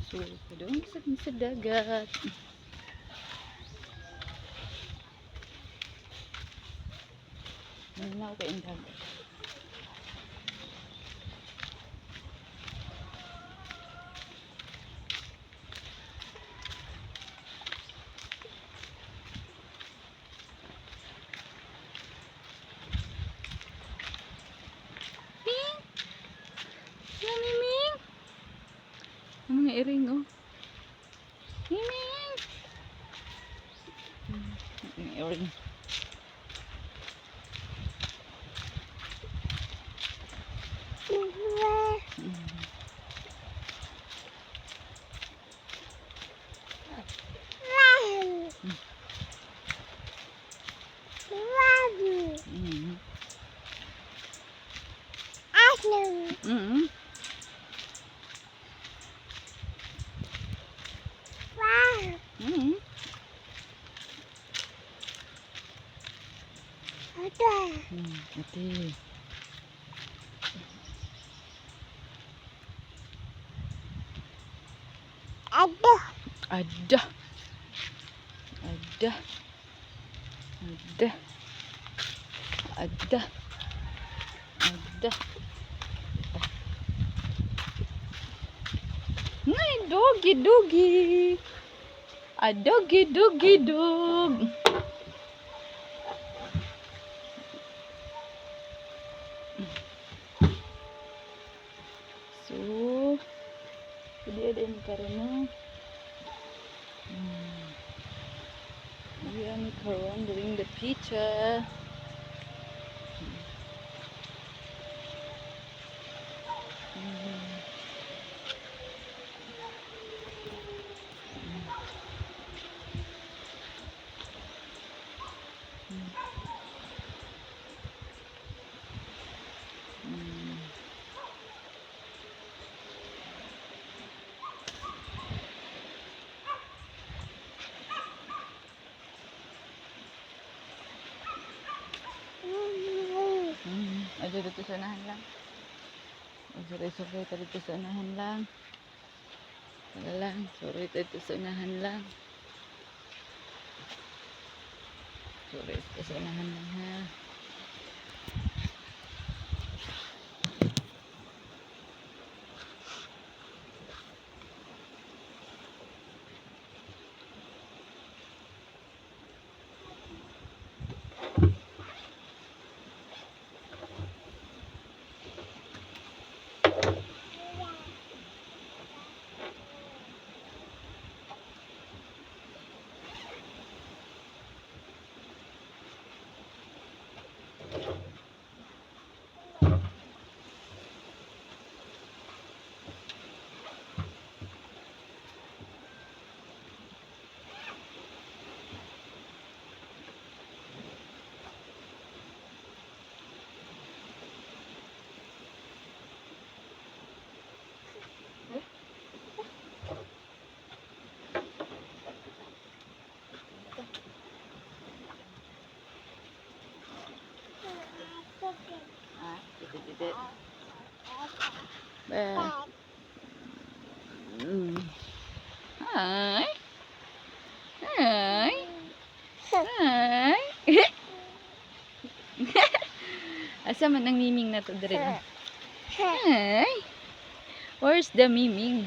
So, padung sa dagat. Malinaw kay ang dagat. Ming! Ming! Ang mga iring, oh. Ming! Mga iring. Ate. Ada. Ada. Ada. Ada. Ada. Ada. Ngay, doggy, doggy. A doggy, doggy, dog. So, pwede din karon, no? We are karon doing the picture. Adto dito sa unahan lang. Sorry, sorry, dito sa unahan lang. Wala lang. Sorry, dito sa unahan lang. Sorry, dito sa unahan lang ha. Ah, dito, dito. Ba. Hi. Hi. Hi. Asa man ang miming na to diri? Hi. Where's the miming?